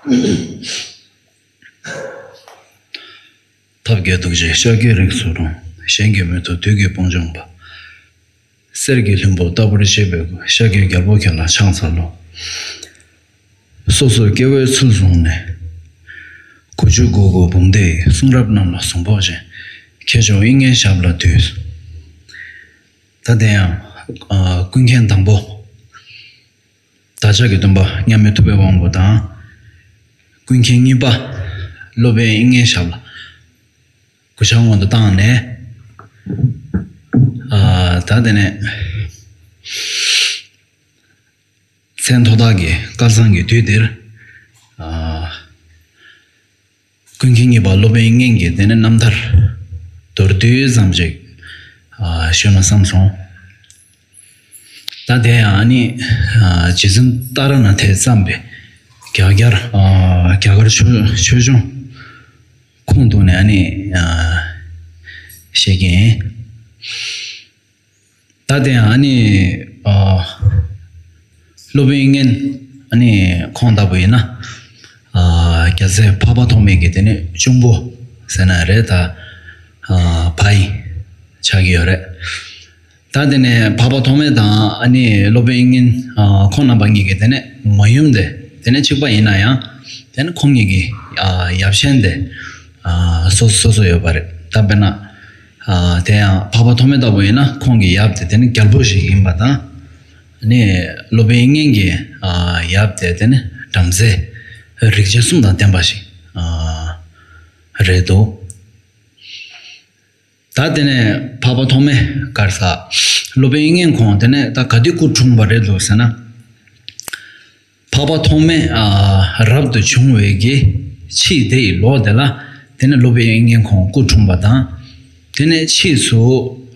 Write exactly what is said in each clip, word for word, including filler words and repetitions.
ཐབས་མཁས་ཐུགས་རྗེས་ཤཱཀྱའི་རིགས་སུ་འཁྲུངས། གཞན་གྱིས་མི་ཐུབ་བདུད་ཀྱི་དཔུང་འཇོམས་པ། གསེར་གྱི་ལྷུན་པོ་ལྟ་བུར་བཞད་པའི་སྐུ། ཤཱཀྱའི་རྒྱལ་པོ་ཁྱེད་ལ་ཕྱག་འཚལ་ལོ། སོ་སོའི་སྐྱེ་བོའི་ཚུལ་བཟུང་ནས། དགུ་བཅུ་གོ་དགུ་འབུམ་སྡེ་ཡི། གསུང་རབ་རྣམས་ལ་གཟུངས་ཕོག་ཅིང་། ཁྱེད་མཆོག་དབྱིག་གཉེན་ཞབས་ལ་འདུད། ད་དེ་ཡང་ཨ་ཀུན་མཁྱེན་དང་པོ། བདག་ཅག་གི་སྟོན་པ་མཉམ་མེད་ཐུབ་པའི་དབང་པོ་དང་། ཀུན་མཁྱེན་གཉིས་པ་སློབ་དཔོན་དབྱིག་གཉེན་ཞབས་ལ་གུས་ཕྱག་སྔོན་དུ་བཏང་ནས། ཨ་ད་དེ་ནས་མཚན་ཐོག་ཐག་གི་སྐལ་བཟང་གི་དུས་འདིར། ཨ་ཀུན་མཁྱེན་གཉིས་པ་སློབ་དཔོན་དབྱིག་གཉེན་གྱི་དེ་ནས་རྣམ་ཐར་མདོར་བསྡུས་ཙམ་ཅིག་ཨ་ཞུས་ན་བསམ་སོང་། ད་དེ་ཡང་ཨ་ནི་ཨ་རྗེ་བཙུན་ཏཱ་ར་ནཱ་ཐས་བརྩམས་པའི་རྒྱ་གར་ཨ་རྒྱ་གར་ཆོས་ཆོས་འབྱུང་ཁུངས་གཏུགས་ནས་ཨ་ནི་ཨ་བཤད་ཀྱི་ཡིན། ད་དེ་ཡང་ཨ་ནི་ཨ་སློབ་དཔོན་དབྱིག་གཉེན་ཨ་ནི་ཁོང་ལྟ་བུ་ཡིན་ན་ཨ་རྒྱལ་སྲས་འཕགས་པ་ཐོགས་མེད་ཀྱི་དེ་ནས་གཅུང་པོ་ཟེར་ན་རེད། ད་ཨ་བ་ཡི་ཆགས་ཀྱི་ཡོད་རེད། ད་དེ་ནས་འཕགས་པ་ཐོགས་མེད་དང་ཨ་ནི་སློབ་དཔོན་དབྱིག་གཉེན་ཨ་ཁོང་རྣམ་པ་གཉིས་ཀྱི་དེ་ནས་མ་ཡུམ་དེ་དེ་ནས་གཅིག་པ་ཡིན་ན་ཡང་དེ་ནས་ཁོང་གཉིས་ཀྱི་ཨ་ཡབ་ཆེན་དེ་ཨ་སོ་སོ་སོ་སོ་ཡོད་པ་རེད། ད་དཔེར་ན་ཨ་དེ་ཡང་འཕགས་པ་ཐོགས་མེད་ལྟ་བུ་ཡིན་ན་ཁོང་གི་ཡབ་དེ་དེ་ནས་རྒྱལ་པོ་ཞིག་ཡིན་པ་དང་། ཨ་ནི་སློབ་དཔོན་དབྱིག་གཉེན་གྱི་ཨ་ཡབ་དེ་དེ་ནས་བྲམ་ཟེ་རིག་བྱེད་གསུམ་དང་ལྡན་པ་ཞིག་ཨ་རེད་འདུག། ད་དེ་ནས་འཕགས་པ་ཐོགས་མེད་གར་ས་སློབ་དཔོན་དབྱིག་གཉེན་ཁོང་དེ་ནས་ད་ག་དུས་སྐུ་འཁྲུངས་པ་རེད་འདུག་ཟེར་ན། འཕགས་པ་ཐོགས་མེད་ཨ་རབ་ཏུ་བྱུང་བའི་གི་ཕྱིས་དེ་ཡི་ལོ་དེ་ལ་དེ་ནས་སློབ་དཔོན་དབྱིག་གཉེན་ཁོང་སྐུ་འཁྲུངས་པ་དང་། དེ་ནས་ཕྱིས་སུ་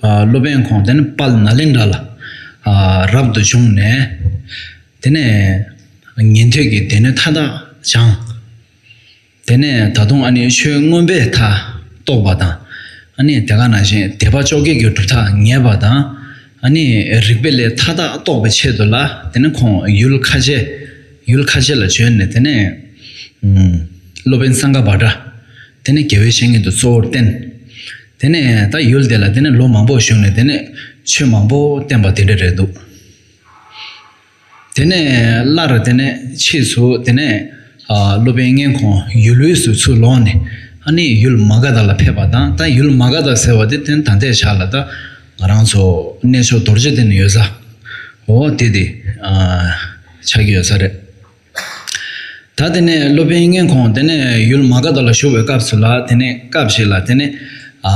ཨ་སློབ་དཔོན་ཁོང་དེ་ནས་དཔལ་ནཱ་ལེནྡྲ་ལ་ཨ་རབ་ཏུ་བྱུང་ནས་དེ་ནས་ཉན་ཐོས་ཀྱི་སྡེ་སྣོད་མཐའ་དག་སྦྱངས། དེ་ནས་ད་དུང་ཨ་ནི་ཆོས་མངོན་པའི་མཐའ་རྟོགས་པ་དང་། ཨ་ནི་དེ་ག་ནང་བཞིན་སྡེ་པ་བཅོ་བརྒྱད་ཀྱི་གྲུབ་མཐའ་ངེས་པ་དང་། ཨ་ནི་རིག་པའི་ལས་མཐའ་དག་རྟོགས་པའི་ཆེད་དུ་ལ་དེ་ནས་ཁོང་ཡུལ་ཁ་ཆེ་ཡུལ་ཁ་ཆེ་ལ་བྱོན་ནས་དེ་ནས་ཨུམ་སློབ་དཔོན་སཾ་ག་བྷ་དྲ་དེ་ནས་དགེ་བའི་བཤེས་གཉེན་དུ་གཙོ་བོར་བསྟེན། དེ་ནས་ད་ཡུལ་དེ་ལ་དེ་ནས་ལོ་མང་པོ་བཞུགས་ནས་དེ་ནས་ཆོས་མང་པོ་བསྟན་པ་དེ་འདྲ་རེད་འདུག། དེ་ནས་སླར་དེ་ནས་ཕྱིས་སུ་དེ་ནས་ཨ་སློབ་དཔོན་དབྱིག་གཉེན་ཁོང་ཡུལ་དབུས་སུ་ཚུར་ལོག་ནས་ཨ་ནི་ཡུལ་མ་ག་དྷ་ལ་ཕེབས་པ་དང་། ད་ཡུལ་མ་ག་དྷ་ཟེར་བ་དེ་དེ་ད་ལྟའི་ཆ་ལ་ད་ང་རང་ཚོ་གནས་མཆོག་རྡོ་རྗེ་གདན་ཡོད་ས་འོ་དེ་དེ་ཨ་ཆགས་ཀྱི་ཡོད་ས་རེད། ད་དེ་ནས་སློབ་དཔོན་དབྱིག་གཉེན་ཁོང་དེ་ནས་ཡུལ་མ་ག་དྷ་ལ་བཞུགས་པའི་སྐབས་སུ་ལ་དེ་ནས་སྐབས་ཤིག་ལ་དེ་ནས་ཨ་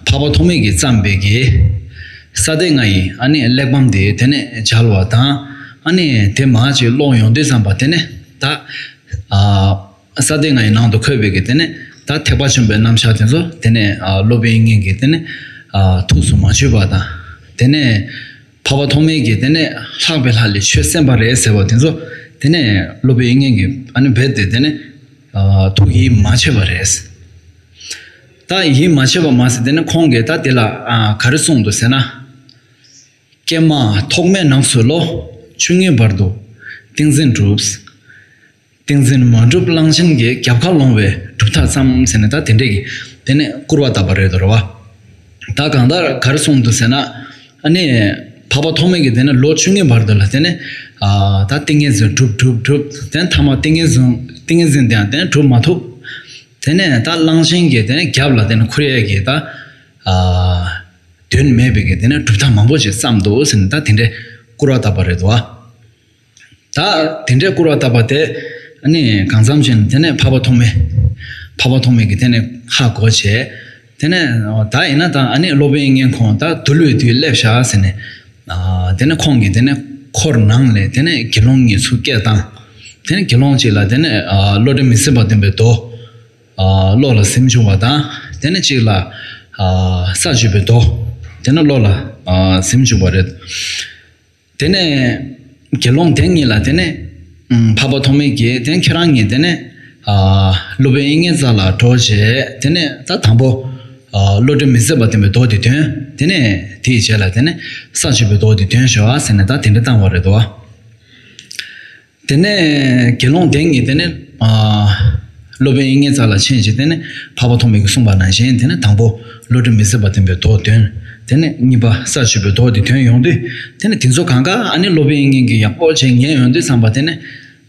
འཕགས་པ་ཐོགས་མེད་ཀྱིས་བརྩམས་པའི་གི་ས་སྡེ་ལྔ་ཡི་ཨ་ནི་གླེགས་བམ་དེ་དེ་ནས་མཇལ་བ་དང་། ཨ་ནི་དེ་མར་ཅིག་ཀློག་ཡོང་དུས་ཙམ་པ་དེ་ནས་ད་ཨ་ས་སྡེ་ལྔ་ཡི་ནང་དུ་འཁོད་པའི་གི་དེ་ནས་ད་ཐེག་པ་ཆེན་པོའི་རྣམ་གཞག་དེ་ཚོ་དེ་ནས་ཨ་སློབ་དཔོན་དབྱིག་གཉེན་གྱིས་དེ་ནས་ཨ་ཐུགས་སུ་མ་ཆུད་པ་དང་། དེ་ནས་འཕགས་པ་ཐོགས་མེད་ཀྱིས་དེ་ནས་ལྷག་པའི་ལྷ་ལས་ཆོས་གསན་པ་རེད་ཟེར་བ་དེ་ཚོ་དེ་ནས་སློབ་དཔོན་དབྱིག་གཉེན་གྱིས་ཨ་ནི་རྦད་དེ་དེ་ནས་ཨ་ཐུགས་ཡིད་མ་ཆེས་པ་རེད། ད་ཡིད་མ་ཆེས་པ་མ་ཟད་དེ་ནས་ཁོང་གིས་ད་དེ་ལ་ཨ་ག་རེ་གསུངས་འདུག་ཟེར་ན། ཀྱེ་མ་ཐོགས་མེད་ནགས་སུ་ལོ་བཅུ་གཉིས་བར་དུ་ཏིང་འཛིན་བསྒྲུབས། ཏིང་འཛིན་མ་འགྲུབ་གླང་ཆེན་གྱི་རྒྱབ་ཁར་ལོང་བའི་གྲུབ་མཐའ་བརྩམས་ཟེར་ནས་ད་དེ་འདྲས་ཀྱི་དེ་ནས་སྐུར་བ་བཏབ་པ་རེད་དོ་རེད་བ། ད་གང་ལྟར་ག་རེ་གསུངས་འདུག་ཟེར་ན། ཨ་ནི་འཕགས་པ་ཐོགས་མེད་ཀྱིས་དེ་ནས་ལོ་བཅུ་གཉིས་བར་དུ་ལ་དེ་ནས་ཨ་ད་ཏིང་ངེ་འཛིན་སྒྲུབ་སྒྲུབ་སྒྲུབ། དེ་ནས་ཐ་མ་ཏིང་ངེ་འཛིན་ཏིང་ངེ་འཛིན་དེའང་དེ་ནས་གྲུབ་མ་ཐུབ། དེ་ནས་ད་གླང་ཆེན་གྱི་དེ་ནས་རྒྱབ་ལ་དེ་ནས་འཁུར་ཡས་ཀྱི་ད་ཨ་དོན་མེད་པའི་གི་དེ་ནས་གྲུབ་མཐའ་མང་པོ་ཞིག་བརྩམས་འདུག་ཟེར་ནས་ད་དེ་འདྲས་སྐུར་བ་བཏབ་པ་རེད་དོ། ད་དེ་འདྲའི་སྐུར་བ་བཏབ་པ་དེ་ཨ་ནི་གང་འཚམ་བྱས་ནས་དེ་ནས་འཕགས་པ་ཐོགས་མེད། འཕགས་པ་ཐོགས་མེད་ཀྱིས་དེ་ནས་ཧ་གོ་བྱས། དེ་ནས་ད་ཡིན་ན་ད་ཨ་ནི་སློབ་དཔོན་དབྱིག་གཉེན་ཁོང་ད་དུལ་བའི་དུས་སླེབས་ཤག་ཟེར་ནས། ཨ་དེ་ནས་ཁོང་གིས་དེ་ནས་འཁོར་ནང་ལས་དེ་ནས་དགེ་སློང་གཉིས་ཚུར་སྐད་བཏང་། དེ་ནས་དགེ་སློང་གཅིག་ལ་དེ་ནས་ཨ་བློ་གྲོས་མི་ཟད་པ་སྟོན་པའི་མདོ་ཨ་བློ་ལ་ཟིན་བཅུག་པ་དང་། དེ་ནས་གཅིག་ལ་ཨ་ས་བཅུ་པའི་མདོ་དེ་ནས་བློ་ལ་ཨ་ཟིན་བཅུག་པ་རེད། དེ་ནས་དགེ་སློང་དེ་གཉིས་ལ་དེ་ནས་ཨམ་འཕགས་པ་ཐོགས་མེད་ཀྱིས་དེ་ཁྱེད་རང་གཉིས་དེ་ནས་ཨ་སློབ་དཔོན་དབྱིག་གཉེན་རྩ་ལ་འགྲོ་བྱས། དེ་ནས་ད་དང་པོ་ཨ་བློ་གྲོས་མི་ཟད་པ་སྟོན་པའི་མདོ་དེ་འདོན། དེ་ནས་དེའི་རྗེས་ལ་དེ་ནས་ས་བཅུ་པའི་མདོ་དེ་འདོན་ཤོག་ཟེར་ནས་ད་དེ་འདྲ་བཏང་བ་རེད་དོ། དེ་ནས་དགེ་སློང་དེ་གཉིས་དེ་ནས་ སློབ་དཔོན་དབྱིག་གཉེན་རྩ་ལ་མཁྱེན་ཞིང་། དེ་ནས་འཕགས་པ་ཐོགས་མེད་ཀྱིས་གསུངས་པ་ནང་བཞིན། དེ་ནས་དང་པོ་བློ་གྲོས་མི་ཟད་པ་ལྡན་པའི་མདོ་འདོན། དེ་ནས་གཉིས་པ་ས་བཅུ་པའི་མདོ་དེ་འདོན་ཡོང་དུས། དེ་ནས་དེ་ཚོ་གང་ག་ཨ་ནི་སློབ་དཔོན་དབྱིག་གཉེན་གྱིས་ཡག་པོ་བྱས་ཉན་ཡོང་དུས་ཙམ་པ། དེ་ནས་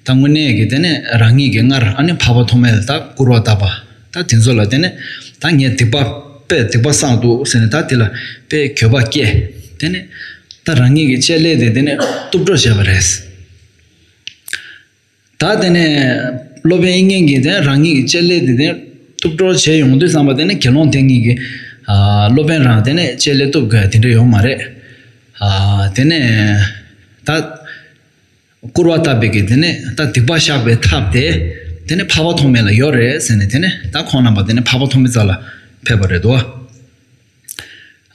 ད་དངོས་གནས་ཀྱི་དེ་ནས་རང་ཉིད་ཀྱིས་སྔར་ཨ་ནི་འཕགས་པ་ཐོགས་མེད་ད་སྐུར་བ་བཏབ་པ། ད་དེ་ཚོ་ལ་དེ་ནས་ད་ངས་སྡིག་པ་དཔེ་སྡིག་པ་བསགས་འདུག་ཟེར་ནས། ད་དེ་ལ་དཔེ་འགྱོད་པ་སྐྱེས། དེ་ནས་ད་རང་ཉིད་ཀྱི་སྤྱན་ལེ་དེ་དེ་ནས་གཏུབ་གྲོགས་བྱས་པ་རེད། ད་དེ་ནས་སློབ་དཔོན་དབྱིག་གཉེན་གྱིས་དེ་རང་ཉིད་ཀྱི་སྤྱན་ལེ་དེ་དེ་གཏུབ་གྲོགས་བྱས་ཡོང་དུས་ཙམ་པ། དེ་ནས་དགེ་སློང་དེ་ཉིད་ཀྱིས་ཨ་སློབ་དཔོན་རང་དེ་ནས་སྤྱན་ལེ་གཏུབ་དགོས་དེ་འདྲ་ཡོད་མ་རེད། ཨ་དེ་ནས་ད་སྐུར་བ་བཏབ་པའི་གི་དེ་ནས་ད་སྡིག་པ་བཤགས་པའི་ཐབས་དེ་དེ་ནས་འཕགས་པ་ཐོགས་མེད་ལ་ཡོད་རེད་ཟེར་ནས། དེ་ནས་ད་ཁོང་རྣམ་པ་དེ་ནས་འཕགས་པ་ཐོགས་མེད་རྩ་ལ་ཕེབས་པ་རེད་དོ།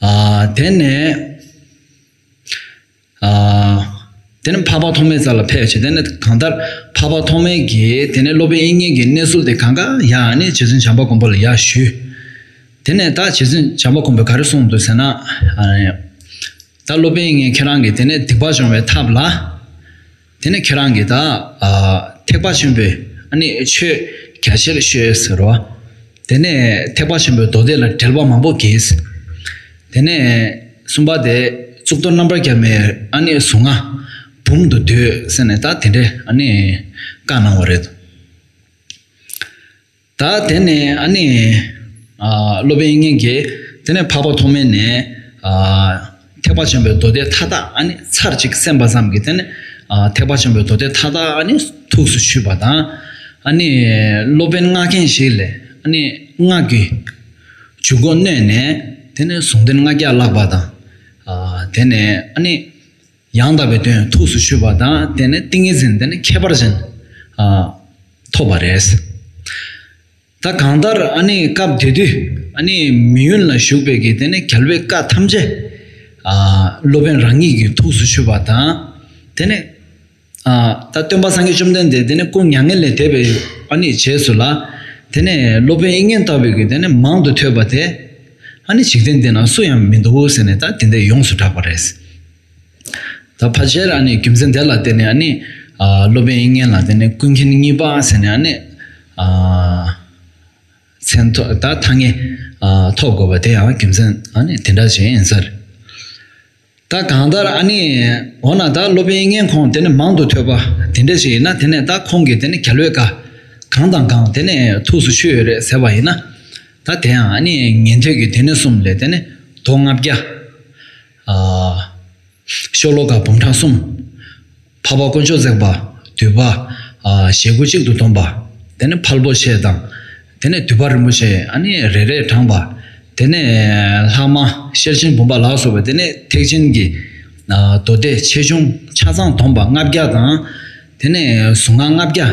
ཨ་དེ་ནས། ཨ་དེ་ནས་འཕགས་པ་ཐོགས་མེད་རྩ་ལ་ཕེབས་བྱས། དེ་ནས་གང་ལྟར་འཕགས་པ་ཐོགས་མེད་ཀྱིས་དེ་ནས་སློབ་དཔོན་དབྱིག་གཉེན་གྱི་གནས་ཚུལ་དེ་གང་ག་ཡང་ཨ་ནི་རྗེ་བཙུན་བྱམས་པ་མགོན་པོ་ལ་ཡར་ཞུས། དེ་ནས་ད་རྗེ་བཙུན་བྱམས་པ་མགོན་པོས་ག་རེ་གསུངས་འདུག་ཟེར་ན། ཨ་ནི་ད་སློབ་དཔོན་དབྱིག་གཉེན་ཁྱེད་རང་གིས་དེ་ནས་སྡིག་པ་སྦྱོང་བའི་ཐབས་ལ། དེ་ནས་ཁྱེད་རང་གིས་ད་ཨ་ཐེག་པ་ཆེན་པོའི་ཨ་ནི་ཆོས་རྒྱ་ཆེར་ཤོད་ཟེར་རོ། དེ་ནས་ཐེག་པ་ཆེན་པོའི་མདོ་སྡེ་ལ་འགྲེལ་པ་མང་པོ་གྱིས། དེ་ནས་གསུམ་པ་དེ་གཙུག་ཏོར་རྣམ་པར་རྒྱལ་བའི་ཨ་ནི་གཟུངས་སྔགས་འབུམ་དུ་བསྡུས་ཟེར་ནས་ད་དེ་འདྲའི་ཨ་ནི་བཀའ་གནང་བ་རེད། ད་དེ་ནས་ཨ་ནི་ཨ་སློབ་དཔོན་དབྱིག་གཉེན་གྱིས་དེ་ནས་འཕགས་པ་ཐོགས་མེད་ནས་ཨ་ཐེག་པ་ཆེན་པོའི་མདོ་སྡེ་མཐའ་དག་ཨ་ནི་ཚར་གཅིག་གསན་པ་ཙམ་གྱིས། དེ་ནས་ཨ་ཐེག་པ་ཆེན་པོའི་མདོ་སྡེ་མཐའ་དག་ཨ་ནི་ཐུགས་སུ་ཆུད་པ་དང་། ཨ་ནི་སློབ་དཔོན་སྔགས་མཁན་ཞིག་ལས་ཨ་ནི་སྔགས་ཀྱི་འཇུག་སྒོ་གནོན་ནས། དེ་ནས་གཟུངས་འདོན་ལྔ་བརྒྱ་བཀླག་པ་དང་། ཨ་དེ་ནས་ཨ་ནི་ཡང་དག་པའི་དོན་ཐུགས་སུ་ཆུད་པ་དང་། དེ་ནས་ཏིང་ངེ་འཛིན་དེ་ནི་ཁྱད་པར་ཅན་ཨ་ཐོབ་པ་རེད། ད་གང་ལྟར་ཨ་ནི་སྐབས་དེ་དུས་ཨ་ནི་མི་ཡུལ་ལ་བཞུགས་པའི་གི་དེ་ནི་རྒྱལ་བའི་བཀའ་ཐམས་ཅད་ཨ་སློབ་དཔོན་རང་ཉིད་ཀྱིས་ཐུགས་སུ་ཆུད་པ་དང་། དེ་ནི་ཨ་ད་སྟོན་པ་སངས་རྒྱས་བཅོམ་ལྡན་འདས་དེ་ནི་སྐུ་མྱ་ངན་ལས་འདས་པའི་ཨ་ནི་རྗེས་སུ་ལ། དེ་ནས་སློབ་དཔོན་དབྱིག་གཉེན་ལྟ་བུའི་གི་དེ་ནི་མང་དུ་ཐོས་པ་དེ་ཨ་ནི་འཇིག་རྟེན་འདི་ན་སུ་ཡང་མི་འདུག་ཟེར་ནས་ད་དེ་འདྲ་ཡོངས་སུ་གྲགས་པ་རེད། ད་ཕལ་ཆེར་ཨ་ནི་རྒྱུ་མཚན་དེ་ལ་བརྟེན་ནས་ཨ་ནི་ཨ་སློབ་དཔོན་དབྱིག་གཉེན་ལ་དེ་ནི་ཀུན་མཁྱེན་གཉིས་པ་ཟེར་ནས་ཨ་ནི་ཨ་མཚན་ཐོ་ད་ཐ་སྙད་ཨ་ཐོབ་དགོས་པ་དེ་ཡང་རྒྱུ་མཚན་ཨ་ནི་དེ་འདྲ་ཞིག་ཡིན་ས་རེད། ད་གང་ལྟར་ཨ་ནི་འོ་ན་ད་སློབ་དཔོན་དབྱིག་གཉེན་ཁོང་དེ་ནི་མང་དུ་ཐོས་པ་དེ་འདྲ་ཞིག་ཡིན་ན། དེ་ནས་ད་ཁོང་གིས་དེ་ནི་རྒྱལ་བའི་བཀའ་གང་དང་གང་དེ་ནི་ཐུགས་སུ་ཆུད་ཡོད་རེད་ཟེར་བ་ཡིན་ན། ད་དེ་ཡང་ཨ་ནི་ཉན་ཐོས་ཀྱི་སྡེ་སྣོད་གསུམ་ལས་དེ་ནི་མདོ་ལྔ་བརྒྱ། ཨ་ཤོ་ལོ་ཀ་འབུམ་ཕྲག་གསུམ། འཕགས་པ་དཀོན་མཆོག་བརྩེགས་པ་འདུས་པ། ཨ་ཞེ་དགུ་གཅིག་ཏུ་བསྡོམས་པ། དེ་ནས་ཕལ་པོ་ཆེ་དང་། དེ་ནས་འདུས་པ་རིན་པོ་ཆེ་ཨ་ནི་རེ་རེས་དྲངས་པ། དེ་ནས་ལྷག་མ་ཤེར་ཕྱིན་བུམ་པ་ལ་སོགས་པའི་དེ་ནས་ཐེག་ཆེན་གྱི་ཨ་མདོ་སྡེ་ཆེ་ཆུང་ཆ་ཚང་བསྡོམས་པ་ལྔ་བརྒྱ་དང་། དེ་ནས་གཟུངས་སྔགས་ལྔ་བརྒྱ།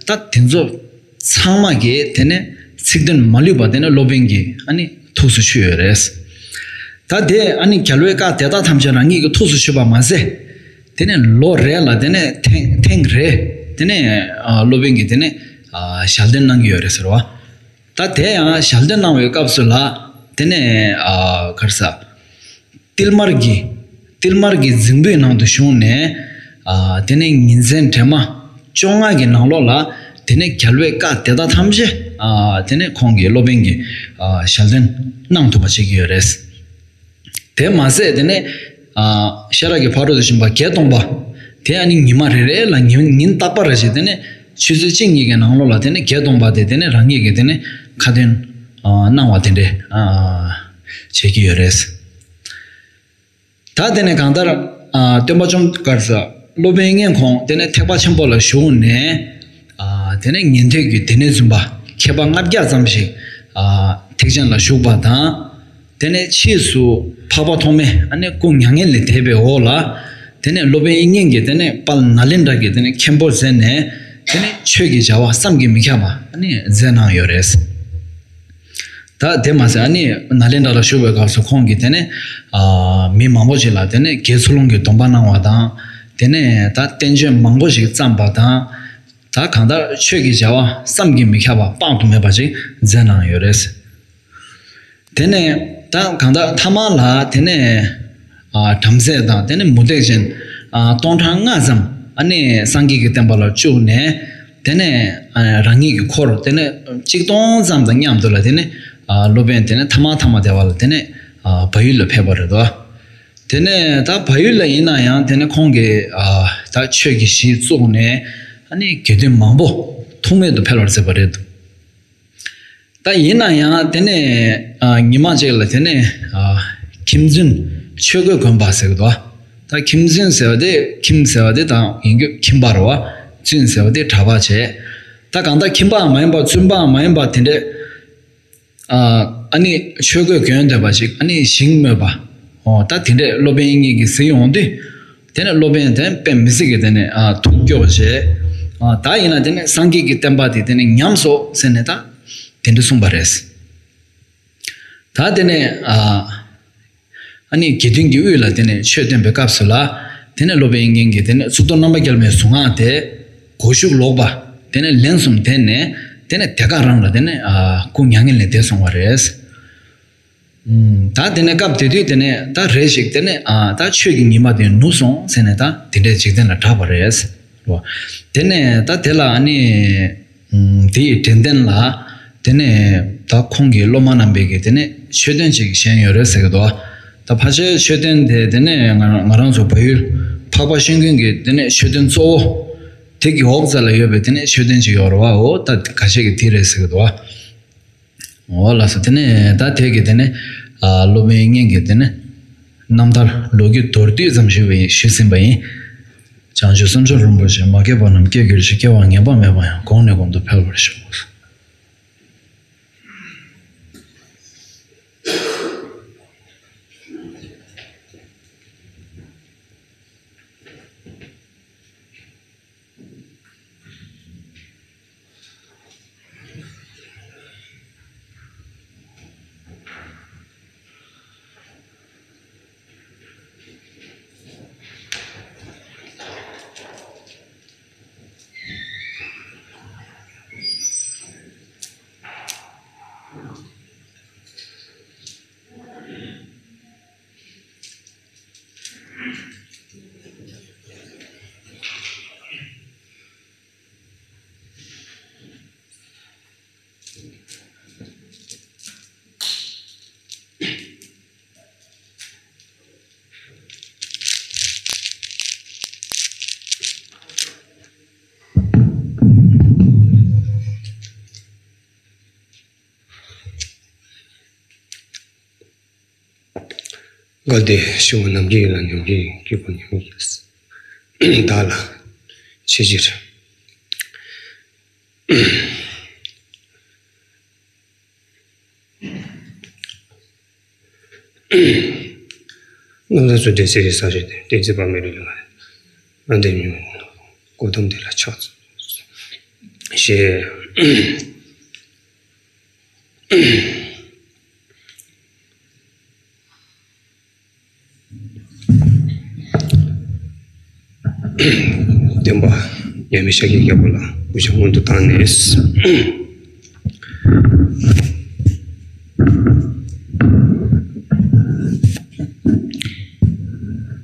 ད་དེ་ཚོ་ཚང་མ་གི་དེ་ནས་ཚིག་དོན་མ་ལུས་པ་དེ་ནས་སློབ་དཔོན་གྱིས་ཨ་ནི་ཐུགས་སུ་ཆུད་ཡོད་རེད། ད་དེ་ཨ་ནི་རྒྱལ་བའི་བཀའ་དེ་དག་ཐམས་ཅད་རང་ཉིད་ཀྱིས་ཐུགས་སུ་ཆུད་པ་མ་ཟད། དེ་ནས་ལོ་རེ་ལ་དེ་ནས་ཐེངས་ཐེངས་རེ་དེ་ནས་ཨ་སློབ་དཔོན་གྱིས་དེ་ནས་ཨ་ཞལ་འདོན་གནང་གི་ཡོད་རེད་ཟེར་བ། ད་དེ་ཡང་ཞལ་འདོན་གནང་བའི་སྐབས་སུ་ལ་དེ་ནས་ཨ་ག་རེ་ཟ། ཏིལ་མར་གྱི་ཏིལ་མར་གྱི་རྫིང་བུའི་ནང་དུ་ཞུགས་ནས། ཨ་དེ་ནས་ཉིན་མཚན་བྲེལ་མ་བཅོ་ལྔ་གི་ནང་ལོགས་ལ་དེ་ནས་རྒྱལ་བའི་བཀའ་དེ་དག་ཐམས་ཅད་ཨ་དེ་ནས་ཁོང་གིས་སློབ་དཔོན་གྱིས་ཨ་ཞལ་འདོན་གནང་ཐུབ་པ་བྱེད་ཀྱི་ཡོད་རེད། དེ་མ་ཟད་དེ་ནས་ཨ་ཤེས་རབ་ཀྱི་ཕ་རོལ་ཏུ་ཕྱིན་པ་བརྒྱད་སྟོང་པ་དེ་ཨ་ནི་ཉི་མ་རེ་རེ་ལ་ཉིན་ཉིན་རྟག་པར་རེ་བཞིན་དེ་ནས་ཆུ་ཚོད་གཅིག་གཉིས་ཀྱི་ནང་ལོགས་ལ་དེ་ནས་བརྒྱད་སྟོང་པ་དེ་དེ་ནས་རང་ཉིད་ཀྱིས་དེ་ནས་ཁ་ཏོན་ཨ་གནང་བ་དེ་འདྲས་ཨ་བྱེད་ཀྱི་ཡོད་རེད། ད་དེ་ནས་གང་ལྟར་ཨ་སྟོན་པ་བཅོམ་ག་རེ་ཟ། སློབ་དཔོན་དབྱིག་གཉེན་ཁོང་དེ་ནས་ཐེག་པ་ཆེན་པོ་ལ་ཞུགས་ནས། ཨ་དེ་ནས་ཉན་ཐོས་ཀྱི་སྡེ་སྣོད་འཛིན་པ་མཁས་པ་ལྔ་བརྒྱ་ཙམ་ཞིག་ཨ་ཐེག་ཆེན་ལ་ཞུགས་པ་དང་། དེ་ནས་ཕྱིས་སུ་འཕགས་པ་ཐོགས་མེད་ཨ་ནི་སྐུ་མྱ་ངན་ལས་འདས་པའི་འོག་ལ། དེ་ནས་སློབ་དཔོན་དབྱིག་གཉེན་གྱིས་དེ་ནས་དཔལ་ནཱ་ལེནྡྲ་གྱི་དེ་ནས་མཁན་པོ་མཛད་ནས། དེ་ནས་ཆོས་ཀྱི་བྱ་བ་བསམ་གྱིས་མི་ཁྱབ་པ་ཨ་ནི་མཛད་གནང་ཡོད་རེད། ད་དེ་མ་ཟད་ཨ་ནི་ནཱ་ལེནྡྲ་ལ་བཞུགས་པའི་སྐབས་སུ་ཁོང་གིས་དེ་ནས་ཨ་མི་མང་པོ་ཞིག་ལ་དེ་ནས་དགེ་ཚུལ་སློང་གི་སྡོམ་པ་གནང་བ་དང་། དེ་ནས་ད་བསྟན་བཅོས་མང་པོ་ཞིག་བརྩམས་པ་དང་། ད་གང་ལྟར་ཆོས་ཀྱི་བྱ་བ་བསམ་གྱིས་མི་ཁྱབ་པ་དཔག་ཏུ་མེད་པ་ཞིག་མཛད་གནང་ཡོད་རེད། དེ་ནས་ད་གང་ལྟར་ཐ་མ་ལ་དེ་ནས་ཨ་བྲམ་ཟེ་དང་དེ་ནས་མུ་སྟེགས་ཅན་ཨ་སྟོང་ཕྲག་ལྔ་ཙམ་ཨ་ནི་སངས་རྒྱས་ཀྱི་བསྟན་པ་ལ་བཅུག་ནས། དེ་ནས་ཨ་རང་ཉིད་ཀྱི་འཁོར་དེ་ནས་གཅིག་སྟོང་ཙམ་དང་མཉམ་དུ་ལ་དེ་ནས་ཨ་སློབ་དཔོན་དེ་ནས་ཐ་མ་ཐ་མ་དེ་བ་ལ་དེ་ནས་ཨ་བལ་ཡུལ་ལ་ཕེབས་པ་རེད་དོ། དེ་ནས་ད་བལ་ཡུལ་ལ་ཡིན་ན་ཡང་དེ་ནས་ཁོང་གིས་ཨ་ད་ཆོས་ཀྱི་གཞི་བཙུགས་ནས་ཨ་ནི་དགེ་འདུན་མང་པོ་ཐུག་མེད་དུ་འཕེལ་བར་མཛད་པ་རེད། ད་ཡིན་ན་ཡང་དེ་ནས་ཨ་ཉི་མ་གཅིག་ལ་དེ་ནས་ཨ་ཁྱིམ་བཙུན་ཆོས་གོས་གོན་པ་ཟེར་གི་འདུག་ད་ཁྱིམ་བཙུན་ཟེར་བ་དེ་ཁྱིམ་ཟེར་བ་དེ་དང་ཡིན་རྒྱུ་ཁྱིམ་པ་རེད་བ། བཙུན་ཟེར་བ་དེ་གྲྭ་པ་བྱས། ད་གང་ལྟར་ཁྱིམ་པའང་མ་ཡིན་པ་བཙུན་པའང་མ་ཡིན་པ་དེ་འདྲས། ཨ་ཨ་ནི་ཆོས་གོས་གྱོན་བསྡད་པ་ཞིག་ཨ་ནི་ཞིང་རྨོ་བ། ཨོ་ད་དེ་འདྲས་སློབ་དཔོན་དབྱིག་གཉེན་གྱིས་གཟིགས་ཡོང་དུས། དེ་ནས་སློབ་དཔོན་དེ་དཔེ་མི་སྲིད་ཀྱི་དེ་ནས་ཨ་ཐུགས་སྐྱོ་བ་བྱས། ཨ་ད་ཡིན་ན་དེ་ནས་སངས་རྒྱས་ཀྱི་བསྟན་པ་དེ་དེ་ནས་ཉམས་སོ་ཟེར་ནས་ད་དེ་འདྲས་གསུངས་པ་རེད། ད་དེ་ནས་ཨ་ཨ་ནི་དགེ་འདུན་གྱི་དབུས་ལ་དེ་ནས་ཆོས་སྟོན་པའི་སྐབས་སུ་ལ། དེ་ནས་སློབ་དཔོན་དབྱིག་གཉེན་གྱིས་དེ་ནས་གཙུག་ཏོར་རྣམ་པར་རྒྱལ་བའི་གཟུངས་སྔགས་དེ་གོ་ཤུགས་ལོག་པ། དེ་ནས་ལན་གསུམ་བཟླས་ནས་དེ་ནས་དེ་ག་རང་ལ་དེ་ནས་ཨ་སྐུ་མྱ་ངན་ལས་འདས་སོང་བ་རེད། ཨུམ། ད་དེ་ནས་སྐབས་དེ་དུས་དེ་ནས་ད་རེ་ཞིག་དེ་ནས་ཨ་ད་ཆོས་ཀྱི་ཉི་མ་དེ་ནུབ་སོང་ཟེར་ནས་ད་དེ་འདྲའི་འཇིག་རྟེན་ལ་གྲགས་པ་རེད། རོ། དེ་ནས་ད་དེ་ལ་ཨ་ནི། ཨུམ། དེ་ཡི་དྲན་རྟེན་ལ། དེ་ནས་ད་ཁོང་གི་སློབ་མ་རྣམ་པས་ཀྱི་དེ་ནས་མཆོད་རྟེན་ཅིག་བཞེངས་ཡོད་རེད་ཟེར་གི་འདུག་ད་ཕལ་ཆེར་མཆོད་རྟེན་དེ་དེ་ནས་ང་རང་ང་རང་ཚོ་བལ་ཡུལ་འཕགས་པ་ཤིང་ཀུན་གྱི་དེ་ནས་མཆོད་རྟེན་གཙོ་བོ། དེ་གི་འོག་རྩ་ལ་ཡོད་པའི་དེ་ནས་མཆོད་རྟེན་ཅིག་ཡོད་རེད་བ། འོ་ད་ཁ་ཤས་ཀྱི་དེ་རེད་ཟེར་གི་འདུག་འོ་ལགས་སོ། དེ་ནས་ད་དེ་གི་དེ་ནས་ཨ་སློབ་དཔོན་དབྱིག་གཉེན་གྱི་དེ་ནས་རྣམ་ཐར་ལོ་རྒྱུས་མདོར་བསྡུས་ཙམ་ཞུས་པ་ཡིན། ཞུས་ཟིན་པ་ཡིན། བྱང་ཆུབ་སེམས་མཆོག་རིན་པོ་ཆེ། མ་སྐྱེས་པ་རྣམས་སྐྱེ་གྱུར་ཅིག་སྐྱེ་བ་ངེས་པ་མེད་པ་ཡང་། གོང་ནས་གོང་དུ་འཕེལ་བར་ཤོག་གལ་ཏེ་ཤི་བ་ནམ་མཁའི་ཡུལ་ལ་ཉམས་ཀྱི་སྐྱེས་བུ་ཉམས་ཀྱི་བདག་ལ་ཆེས་ཆེར། རྣམ་ཐར་ཚུལ་ཁྲིམས་གསེར་གྱི་ས་གཞི་སྟེ། གཏན་ཚིགས་པ་མེད་པའི་ལུས་ངག་ཡིན། ཨ་འདི་ཉོན་གོ་ཏམ་དེ་ལ་ཕྱག་འཚལ་ཞེས། སྟོན་པ་མཉམ་མེད་ཤཱཀྱའི་རྒྱལ་པོ་ལ་གུས་ཕྱག་སྔོན་དུ་བཏང་ནས།